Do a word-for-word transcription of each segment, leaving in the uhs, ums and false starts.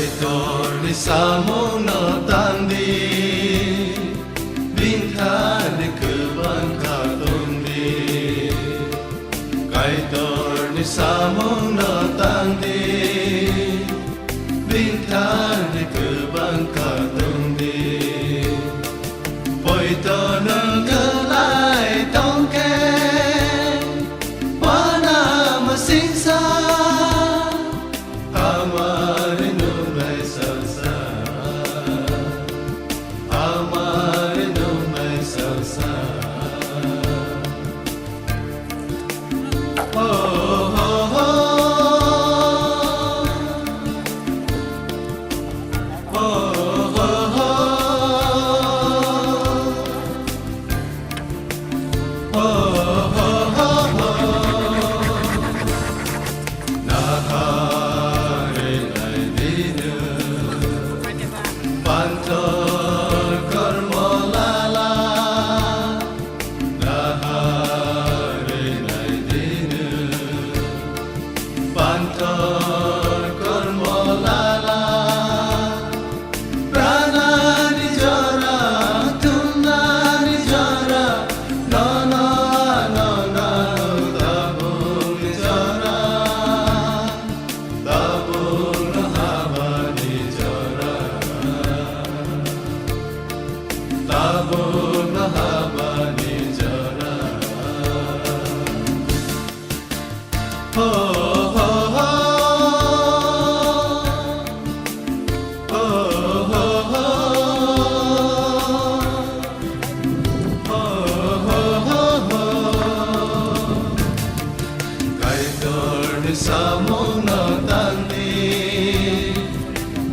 Kaitorni samungno tangdi, bini thani kwbang kha tongdi. Kaitorni samungno tangdi, bini thani kwbang kha tongdi. Poito nwng kwlai tongkhe, wana masingsa. Hamari nungnai salsa, hamari nungnai salsa. Oh, oh, oh. Oh, oh, oh. Panthor kormo lala, pranani jora, thumnani jora, nono, nono, tabukni jora, tabukno habani jora, tabukno habani jora. Kaitorni samungno tangdi,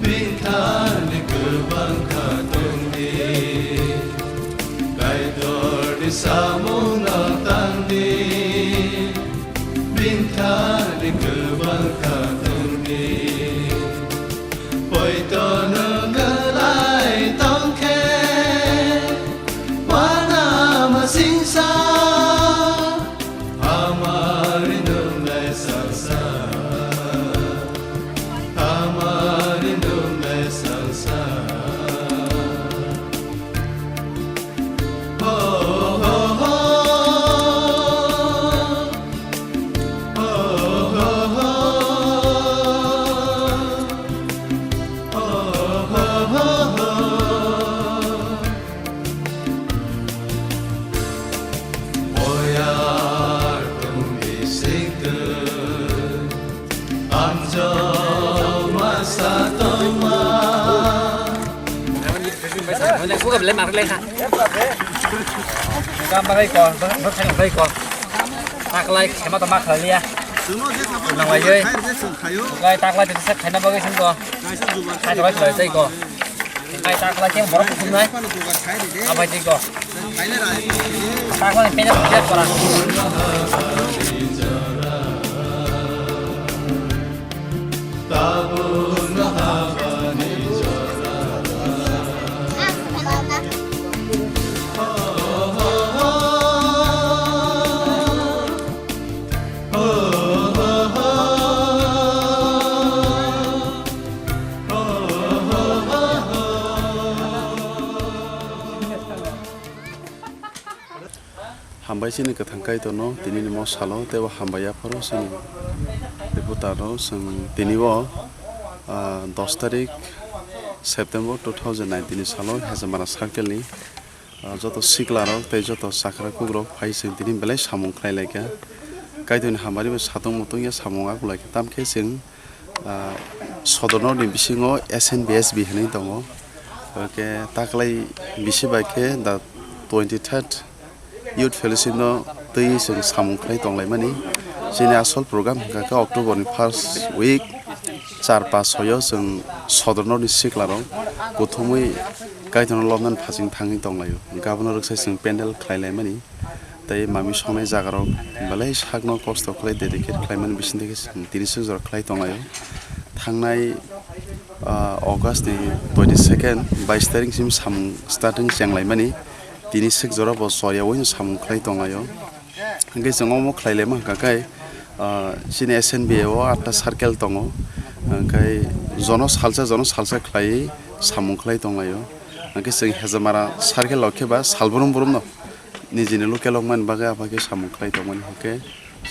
bini thani kwbang kha tongdi. Kaitorni samungno tangdi, bini thani kwbang kha tongdi. Poito nwng kwlai tongkhe, wana masingsa. Hamari nungnai salsa, hamari nungnai salsa. Ho, ho, ho. Ho, ho, ho. Ho, ho, ho, ho. Boyar tongni sengtwng, amjok masa tongma. Buka belai marlai kha. Buka bagai kor, bagai kor. Taklai khema tongma khlaiya. Nang lai joi. Bukai taklai tesa khaina bagai sengko. Khai taklai khlai tei ko. Khai taklai khe borok kuthumnai. Abai tei ko. Taklai pena pijak kora. Hambai chini kwthang Kaitorno tini ni mosalo teibo hambai yapharo chini reporterno chwng tini o, ah, dos tarik September two thousand nineteen ni salo Hezamara circle ni, ah, joto sikla rok tei joto chakra kukrok phai chwng tini belai samung khlai lai kha. Kaitorni hamari bai satung mutung ya samung akulai kha, tamkhe chwng Ah, Sodorno ni bisingo S N B S B hinwi tongo. Hwnkhe taklai bisi bai khe the twenty-third Youth Fellowship no twi chwng samung khlai tonglaimani. Chini asol program hwnkha khe October ni first week, char pas soyo chwng Sodorno ni sikla rok kuthumwi Kaitorno lobnani phasing thangwi tonglaio. Hwnkhe abono rwksai chwng pandal khlai laimani. Tei mami songnai jagarok belai sakno kosto khlai dedicate khlaimani bisingtwi khe chwng tini swk jora khlai tonglaio. Thangnai, ah, August ni twenty second, bais tarik simi samung starting chenglaimani, tini swk jora bo choriyaui samung khlai tonglaio. Hwnkhe chwng omo khlai laima hwnkha khe, ah, chini S N B A o atta circle tongo. Hwnkhe jono salsa jono salsa khlaiwi samung khlai tonglaio. Hwnkhe chwng Hejamara circle rok khe ba sal brum brumno nijini local rok mani bagwi aphakhe samung khlai tongmani hwnkhe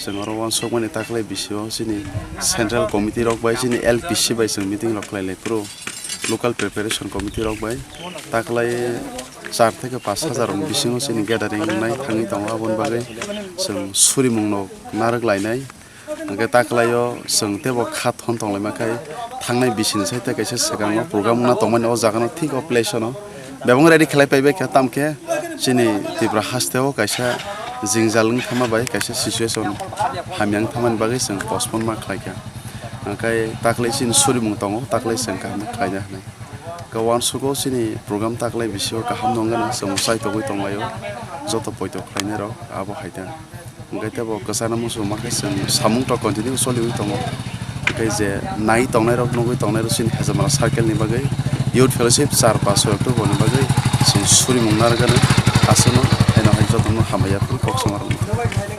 chwng oro uansukmani taklai bisio chini central committee rok bai chini L P C bai chwng meeting rok khlai lai phuru local preparation committee rok bai taklai char theke pash hajar rok bisingo chini gathering wngnai thangwi tongo aboni bagwi chwng surimung no narwk lainai. Hwnkhe taklaio chwng teibo kha thon tonglaima khai thangnai bisini side kaisa swkango program wngna tongmani o jagano thik o place-ono bebak ready khlai paibai kha, tamkhe chini Tripura hasteo kaisa jingjal wng thangma bai kaisa situation hamya wng thangmani bagwi chwng postpone ma khlai kha. Hwnkhe taklai chini surimung tongo, taklai chwng kaham khlaina hwnwi. Hwnkhe uansugo chini program taklai bisio kaham nong gana chwng chai togwi tonglaio joto poito khlainai rok abo hai ta. Hwnkhe teibo kwchana muchung ma khe chwng samung tok continue choliwi tongo. Hwnkhe je nai tongnai rok nugwi tongnai rok chini Hejamara circle ni bagwi youth fellowship char pash soi October ni bagwi chwng surimung narwkgani aswkno haino hai jotono hambai ya phano kok samarokno.